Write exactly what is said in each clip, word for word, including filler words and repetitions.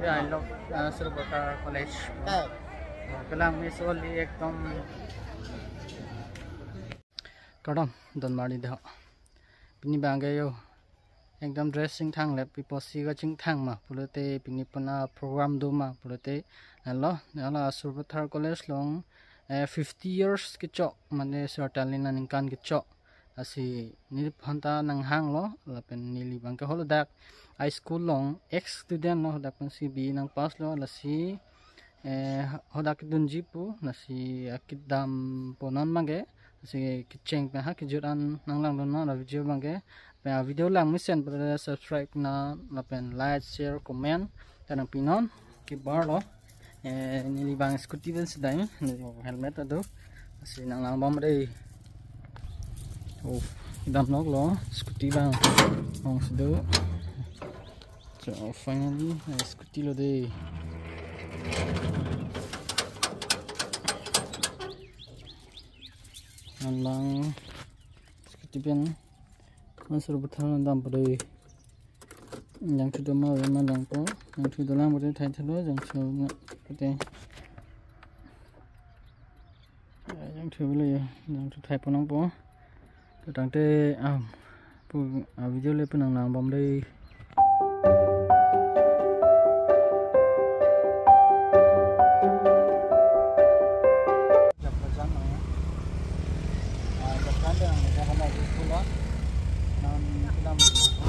I love uh, Sarupathar College. Kelang me soli ekdom. Kardom, don marli deho. Pini abang ke yo ekdom dress chingthang le, pi apotsi kachingthang ma pulote, pini puna program do ma pulote, alo, alo Sarupathar College along eh, fifty years kechok, mane sertalin aningkan kechok. Lasi neliphan ta nanghanglo, lapen neli abang ke haladak high school along ex student lo, hadak pensi B A nangpass lo, lasi eh, hadak dunji pu, lasi akedam pu non abang ke, lasi kecheng pen ha kejut an nanglangdun non la video abang ke. Pen a video lang mesen pada subscribe non, lapen like, share, comment ta nangpi non. Kebar lo. Eh, neli abang scooty pen si dai, neli helmet ta do. Lasi nanglangbom dei. Oh, damlok lo scooty abang. Ong si do. So finally, eh, scooty lo dei. Nanglang scooty pen. Mas Sarupathar dampo dei. Jangthu do ma ave ma langpo. Jangthu dolang pute thai thalo, jangthu na pute. Jangthu bele, jangthu thai ponangpo. To tangte, ah, pu, ah, video le pu nanglangbom dei.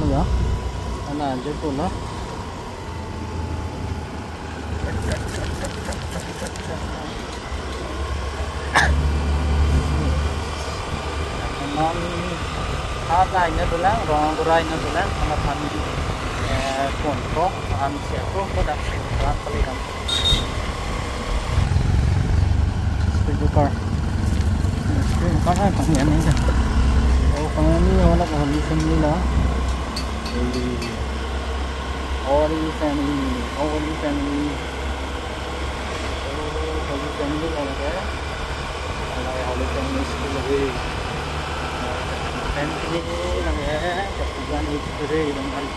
Ya, ana je pula. Non ha ta ina tulang, rong kurai ina tulang, ana than, eh, pon ko, an sia ko, ko dak, dak pali kan. Speed breaker. Speed breaker hai pangyan ni. Oh, pangyan ni wala ko Holy Family la. Holy, Holy Family, Holy Family. Oh, Holy Family la ke. Ala Holy Family school lagi. Family lagi. Keputusan itu deh, bang hari.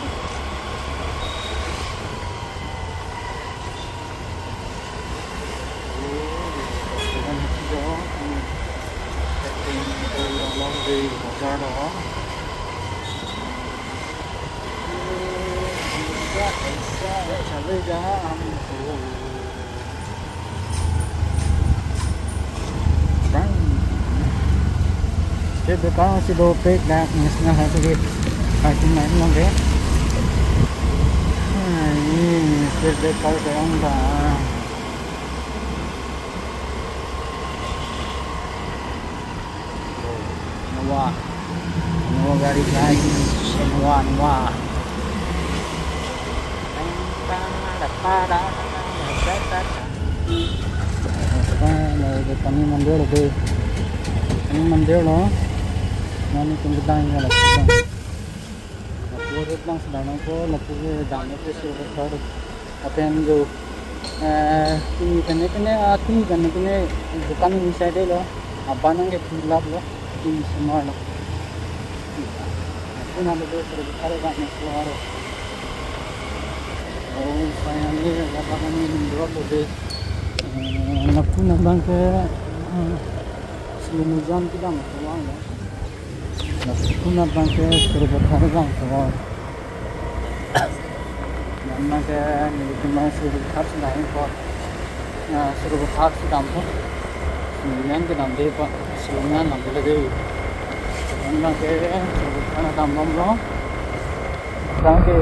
Speed breaker si dopik dak, national highway. Parking lain lang ke. Hai, speed breaker ke ong ba. Innova. Innova gari, guys. Innova, Innova. Apa, na, de pani mandir lo de. Pani mandir lo. Nani tum kedang ya la. Lapu rit lang sedang nangpo, lapu kedang nangpo si road. Lapen do, eh, ti kene kene, ah, ti kene kene dukan ini side lo. Abang nang ke tulap lo, ti semar lo. Puna lo do, sore kare ba ne suaro. Oh, finally, abang kami drop lo de. Eh, lapu abang ke, eh, si museum kedam lo. Lapu abang ke Sarupathar abang ko. Abang ke neli kemang Sarupathar si dam ko. Na Sarupathar si dampo. Neli kedam de pa, si neli kedam de. Abang ke Sarupathar dambomlo. Tangte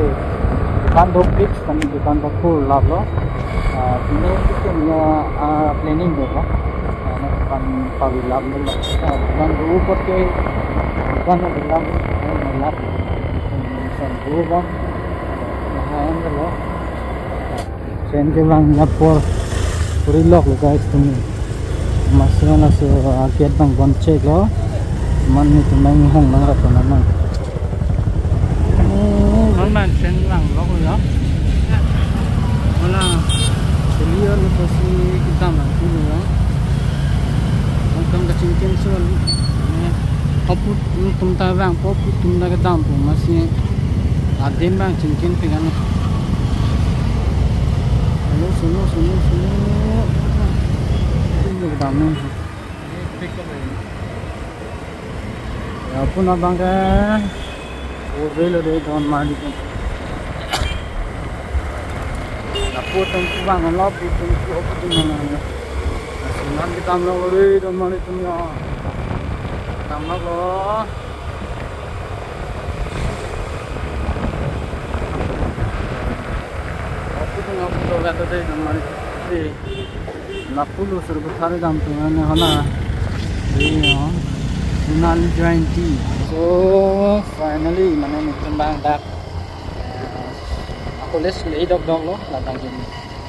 dukan dopik, kan dukan bakur lap lo. Ah, pine itu punya, ah, planning do lo. Ah, dukan pavilap lo. Ah, dukan do upor ke, dukan pavilap lo. Ah, lap. San do bang. Ah, yang lo. Train ke bang apor puri lok lo guys tumi. Masih mana su, ah, gate bang bon chek lo. Man ni tumang hong nang rap nang. Oh, man train lang lok lo ya. Wala, clear lo pasi kita lang tu lo ya. Ang kam kachingkin so. Aput tum ta vang po, aput tum ta kedam po, masi adim bang chingkin pegan. Sunu, sunu, sunu. Sunu kedam nang. Ya, pun abang ke. Ove lo de don mali tum. Lapu tum kubang lo, pu tum ku, pu tum nang. Sunan kedam lo, ore don mali tum ya. Kedam lo. Aku tu ngau tu kata dei, kemarin. Eh, lapu lo Sarupathar dam tu, mane hana. Ini, oh. Sonali Jayanti. So, finally, mane nelitum abang dak, eh, college le dokdok lo, labang gini.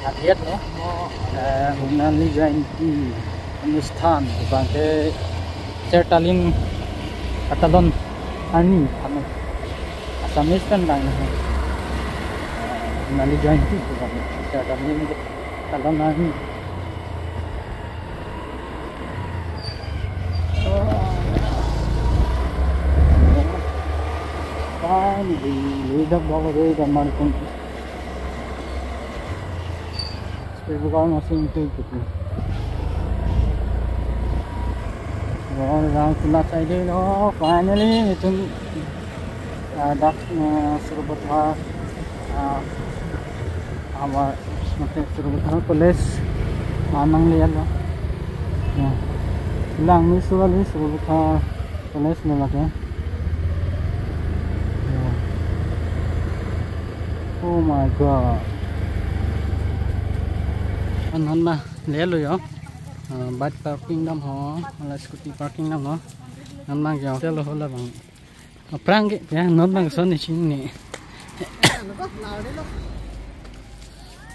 Abiat lo. Eh, Sonali Jayanti Anusthan, bangke Chertalim Katalon Arni, kami Assamese kan bang. Sonali Jayanti, bangke Chertalim Katalon Arni. Finally, le dokdok lo dei, don mali tum. Ibu kawan masih itu gitu. Orang sulat saya deh lo, finally itu, ah, dak, ah, Sarupathar, ah, awar mate Sarupathar College, ah, nangliya lo. Ya. Langme surat ni Sarupathar College lo lake. Oh my God. An han ma le lo yo. Ah, bike parking dam ho, la scooty parking dam ho. An ma yo. Chalo ho labang. Aphrang ke ya non bang son ni ching ni.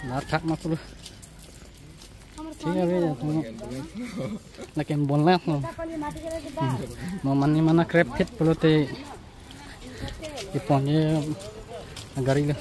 La thak ma pulo. Thik ave ya, tong. Lapen bonlap lo. Hmm. Mo mane mana krep phit pulote ipon ye gari lo.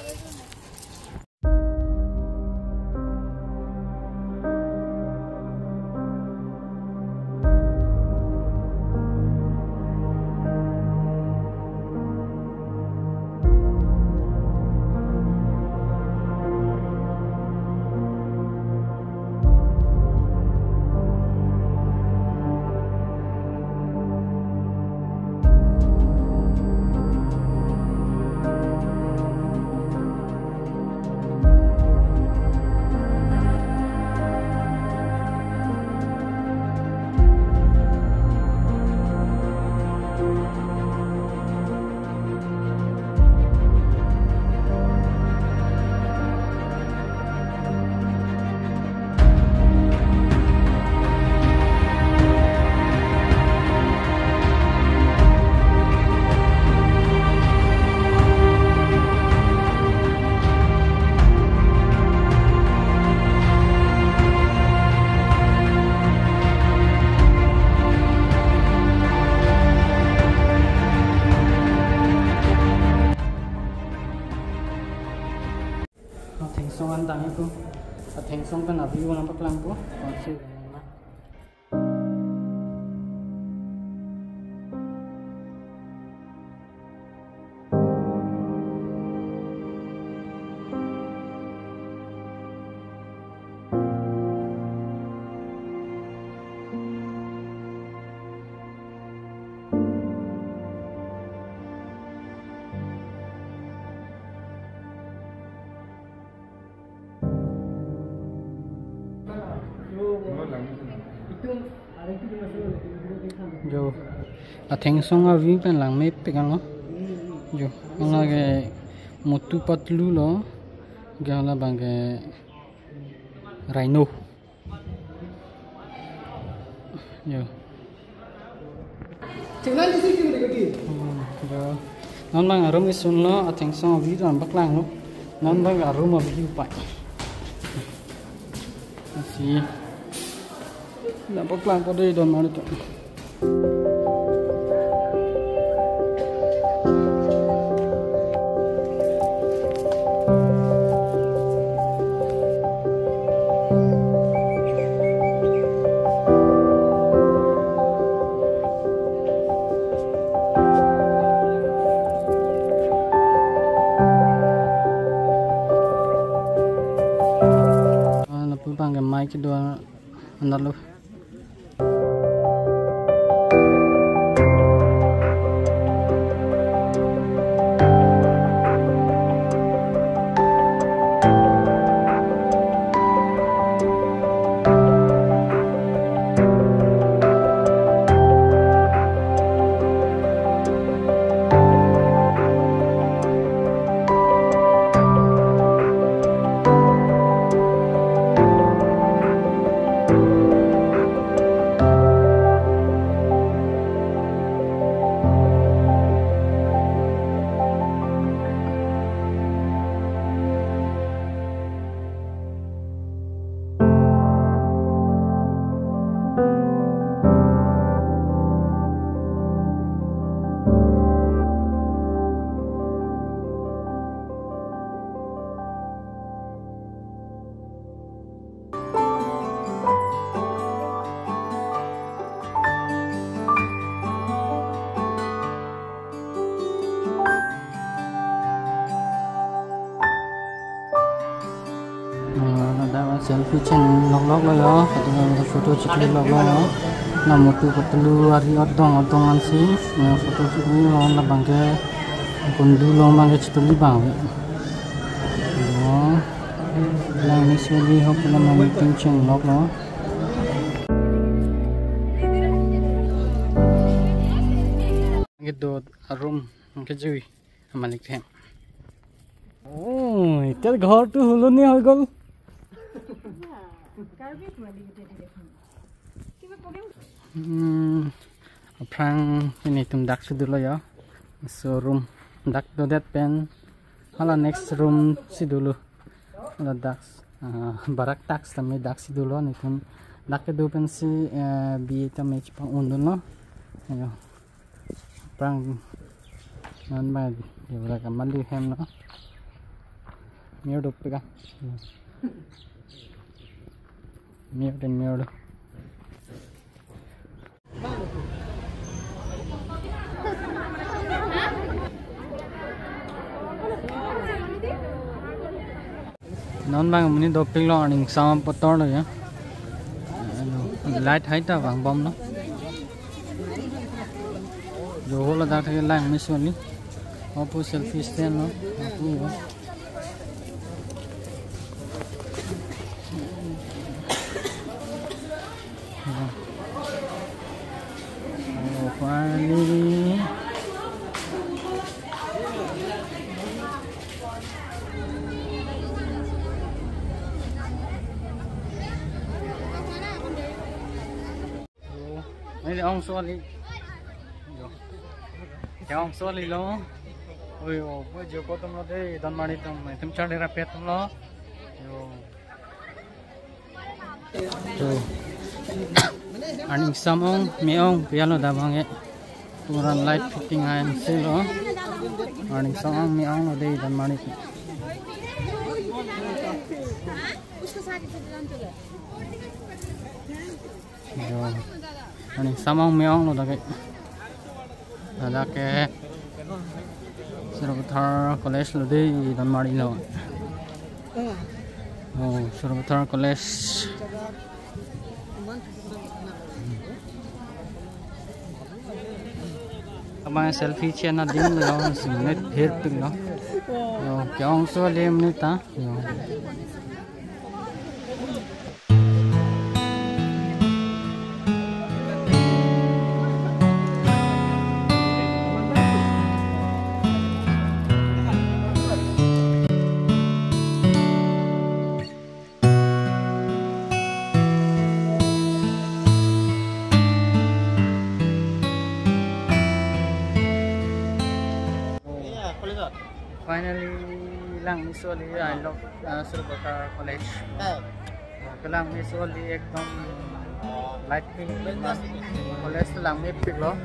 Athengsong an dang iku. Athengsong pen a-view nangpaklangpo. Jo, athengsong a-view pen langmepik lo. Jo, hala ke Motu Patlu lo, ke hala abang ke Rhino. Jo. Hmm, jo. Non abang a-room isun lo, athengsong a-view nangpaklanglo. Non abang a-room a-view pa. Lasi. Nangpaklangpo dei don mali tum. Kedua, analo. Ah, ladak selfie chenglok lok lo yo, kadokave photo chekli lok lo yo. Lamutu katelu ari odong odong ansi, ah, photo chekli lo, labang ke kundu lo, bang ke chetuli bang. Yo, lang ni seli hok lang meeting chenglok lo. Gitu, room kejui. Malik them. Oh, এতিয়াৰ ঘৰটো সলনি হৈ গ'ল। উম, aphrang pini itum dak si dolo yo. So room dak dodet pen hala next room si dolo. Hala dak, ah, barak task tame dak si dolo, netum dak kedo pensi, eh, B A tame chepang-un dunlo. Ayo. Aphrang non ma di bra ka mali hem no. Mir dopik ka. Mir de mir do. Non bang muni dopik lo, aning sama potor lo ya. Light hai ta bang bom lo. Jo ho ladak thek lang me soli. Opu selfie stand lo. Opu lo. Oh, finally. Ini ong soli. Yo. Ya ong soli lo. Oi, oh, bo jo ko tum lo de, don mari tum, tum charli rapet tum lo. Yo. To. Aning sam ong, me ong, pialo dabang e. Puran light fitting ayan si lo. Aning sam ong, me ong lo de, don mari. Yo. Aning sam ong me ong lo dak ke. Dak ke Sarupathar College lo de, don mari lo. Oh, Sarupathar College. Abang selfie chena ding lo, singlet bhir pik lo. Yo, ke ong soli muni ta. Yo. Finally, lang me soli, I love, uh, Sarupathar College. Kelang me soli ekdom light pink, college lang mepik lo.